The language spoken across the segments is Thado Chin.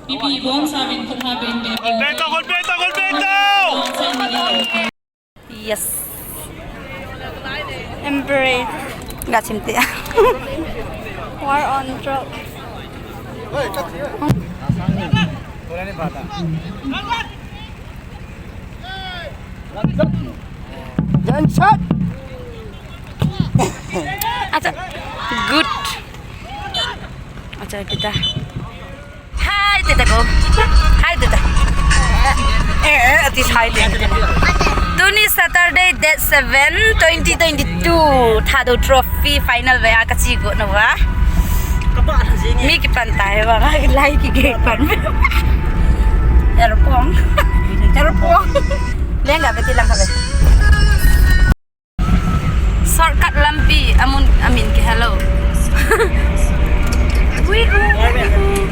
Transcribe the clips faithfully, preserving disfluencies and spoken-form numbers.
Mipi bonchauvin khut ha beng beng. Golpeta, golpeta, golpeta! Yes. Embrace. Ga chim te. War on drugs. Johnson. Acha. Good. Acha, kita. Hai, tita ko. Hai, tita. Eh, eh, ati hai, tita. Tuni Saturday, date seven, twenty twenty-two. Thadou Trophy final ve a kachi go na va. Mi kipan tai va, lai kigei pan. Erpong. Erpong. Lenga beti lang ka ve. Shortcut lampi, amun, amin kihelo. Ui, ui, ui, ui.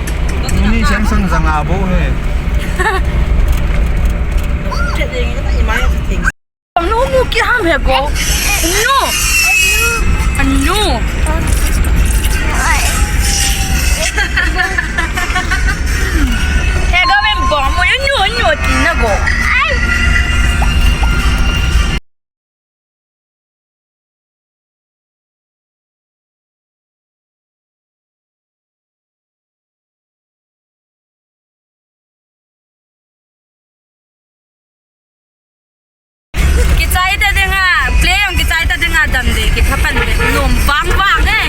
Ni sang sang sang abo he. No, no, kiham he go. No. No. He go men bom, no, no, tina go. Kichai ta dinga, play jong kichai ta dinga dam de, kiphapan de, lom vang vang e.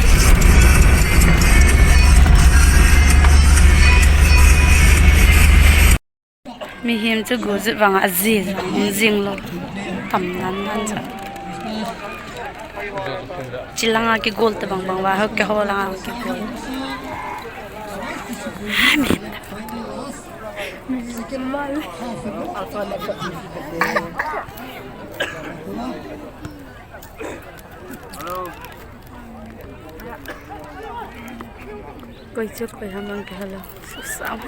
Mihem chu go jut vang a, aji jong um jing lou. Tam nan nan chu. Chilanga kigol te bang bang va, ho ke ho langa kigol. Amen. Koi chu koi ham lang kihelo. Susam.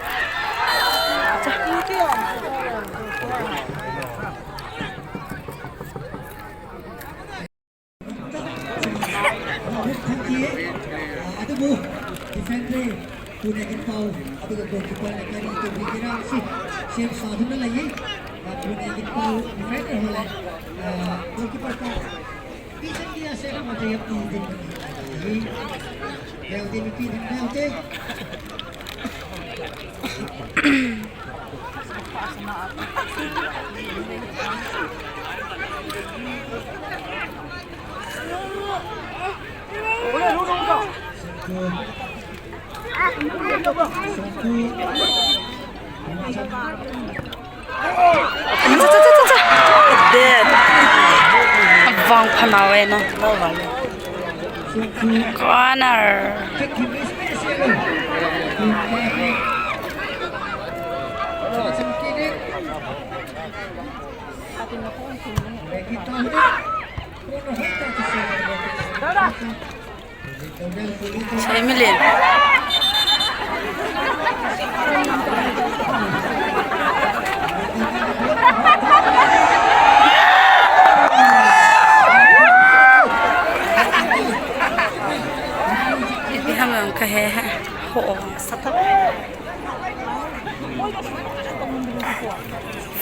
Adubu, defender, Pune Ginpao, adubu goalkeeper na kari tu bikira si, sim sadu na lagi, Pune Ginpao, defender hole, goalkeeper ka. Cha, cha, cha, cha, cha. Dead. Avang pha nau e na. Corner. Semi len. Ipi ham jong kahe he. Ho. Sata.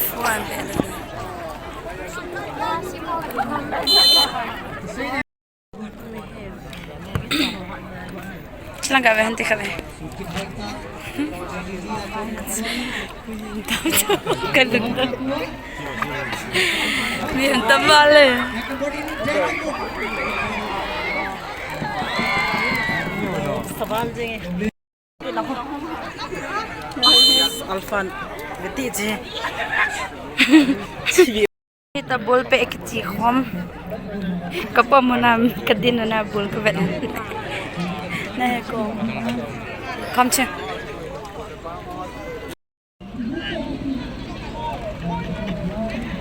Fuan he. Lang ka ve, hanti ka ve. Ka lung ta. Mi an ta ma le. Saban jing e. Alfan, gati je. Hita ball pe kichi khom. Kapa muna kadin na ball ka vet. Na ko. Khom che.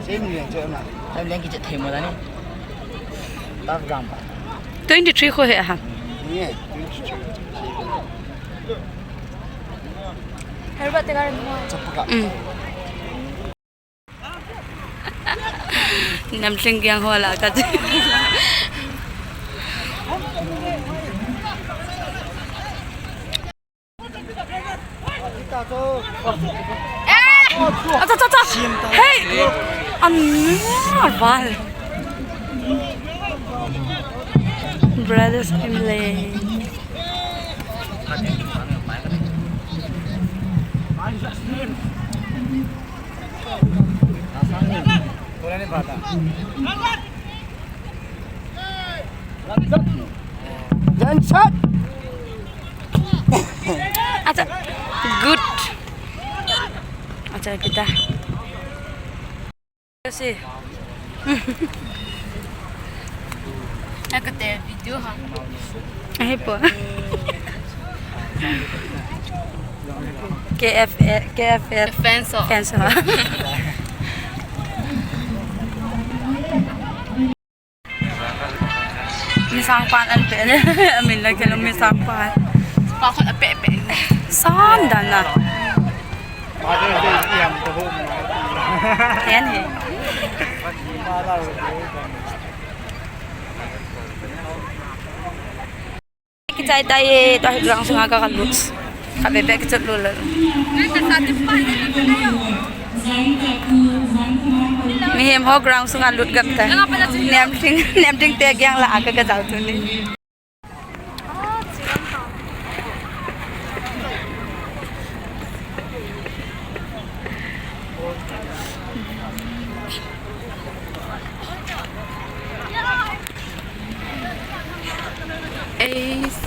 Same length che na. Same length kiche thei mo da ni. Tough ground pa. Twenty-three ko he ha. Ni, twenty-three. Herbert te garden mo. Chapaka. Mm. Namtling kiang hola ka. Eh! Acha, acha, acha. Hey! Anwar Val. Brothers Finlay. Jan shot. Acha. Good. Acha, kita. Kasi. Aku te video ha. Ahi po. K F A, K F A. Fans ho. Fans ho. Misang pan an pe le. Amin la kelo misang pan. Pa khun a pe pe. San dan na. Yan hi. Kichai tai e, tua hi ground sunga ka kalut. Ka be be kichot lul. Mihem ho ground sunga lut gam ta. Nemting, nemting te giang la aka ka jao tuni. Ace.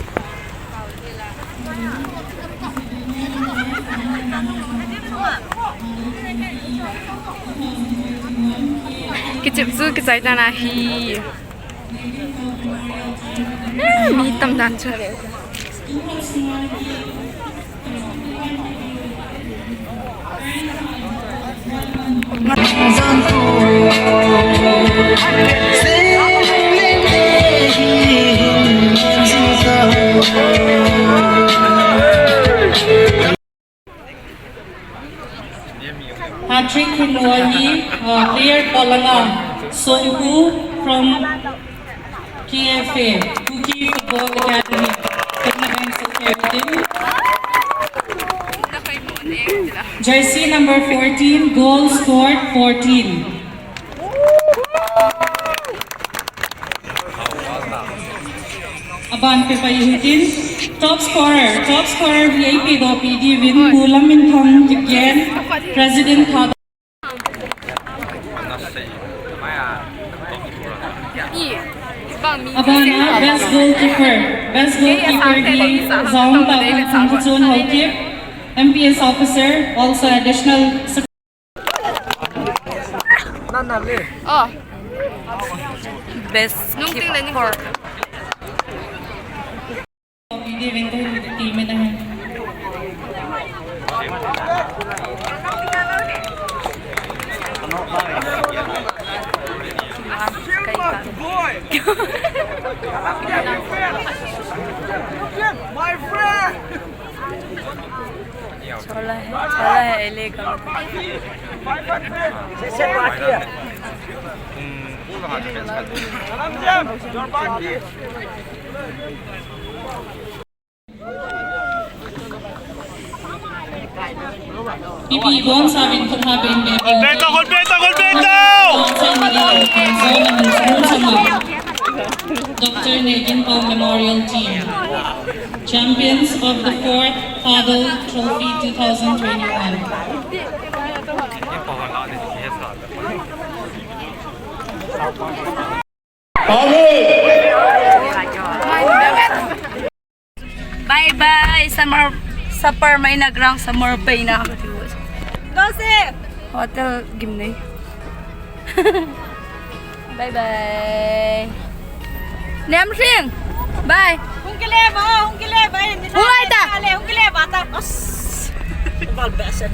Kichep chu kichai dan ahi. Eh, mi tam dan chu. Hat-trick hin lua hi, uh, player Polanga Songku from K F A, Kuki Football Academy, Kangmabang Security. Jersey number fourteen, goal scored fourteen. Aban pe pai hitin, top scorer, top scorer V I P doh pi diuvin, Pu Laminthang Kipgen, President Thadou. Abana best goalkeeper, best goalkeeper hi Zaungtah Kangchon Haokip, M P S officer, also additional Oh. Best keeper. My friend! Chola hai, chola hai, ele ka. Ipi bon sa vin khut ha ben ben. Golpeta, golpeta, golpeta! Doctor Negin Pao Memorial Team. Champions of the fourth Thadou Trophy two thousand twenty-one. Bye bye, summer, supper mai na ground, summer pay na. Go, sir. Hotel Gimnei. Bye bye. Nemsing. Bye. Hung kile ba, hung kile ba, hindi na. Hung ai ta. Ale, hung kile ba ta. Os. Bal bese.